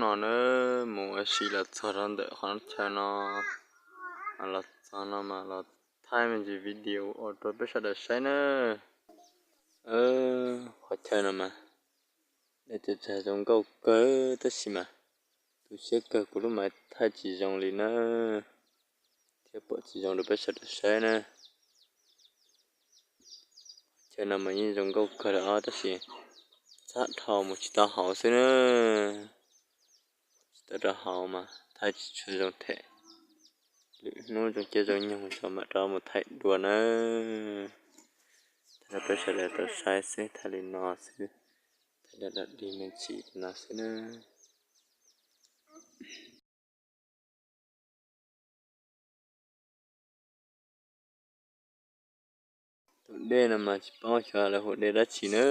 No na, mus ua si los txog rau ntawm qhov chaw no, los txog no mas los thaij me ntsis video ua rau peb sawv daws saib na. Qhov chaw no mas dej tsaws tsag zoo nkauj kawg tab sis mas tu siab kawg kuv lub maiv thaij tsis zoo li na, thiab pom tsis zoo rau peb sawv daws saib na. Chaw no mas yeej zoo nkauj kawg lawm os tab sis txhab dhau mus tsis tau hauv xwb na. Tsis tau rau hauv mas thaij tsis tshua zoo them. Lwm hnub zoo caij zoo nyoog tso mam rov mus thaij dua nawb. Thaij rau peb sawv daws tau saib xwb, thaij li no xwb, thaij dab dab dig me ntsis no xwb nawb. Tus dej no mas tsis paub xyov lawv hu dej dab tsi na.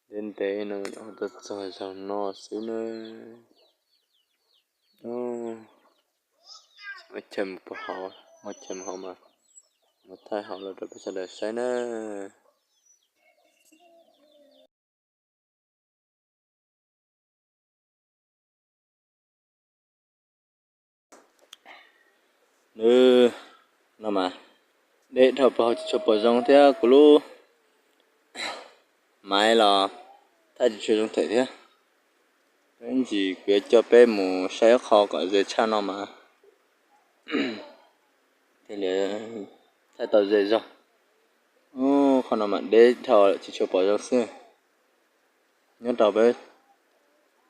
Dej ntev no nyuam qhuav tuaj txog zaug no xwb na. Muab chaw mus puag hauv, muab chaw mus hauv mas mus thaij hauv los rau peb sawv daws saib na. Nws no mas deb dhau plaws tsis tshua pom zoo thiab kuv lub maiv los thaij tsis tshua zoo them thiab. Ib ntsis kuv yuav coj peb mus saib ob qho kom ze tshaj no mas thiaj li thaij tau ze zog. Qhov no mas deb dhau tsis tshua pom zoo xwb. Nyob rau peb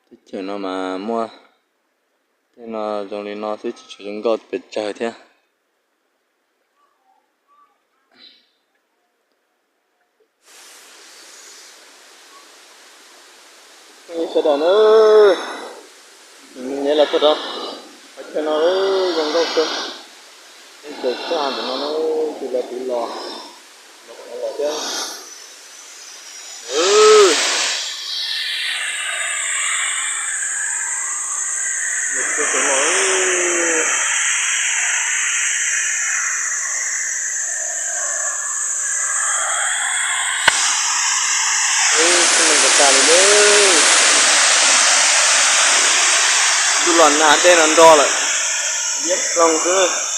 teb chaws no mas muaj tej no zoo li no xwb tsis tshua zoo nkauj pes tsawg thiab. Sawv daws na, neb los txog rau qhov chaw no zoo nkauj kawg. Teb chaws tshaj ntawm no na, tus los tus los, los kom no los thiab. Tsis tas li, ntuj los nag dej no nro lawm, liab ploog xwb.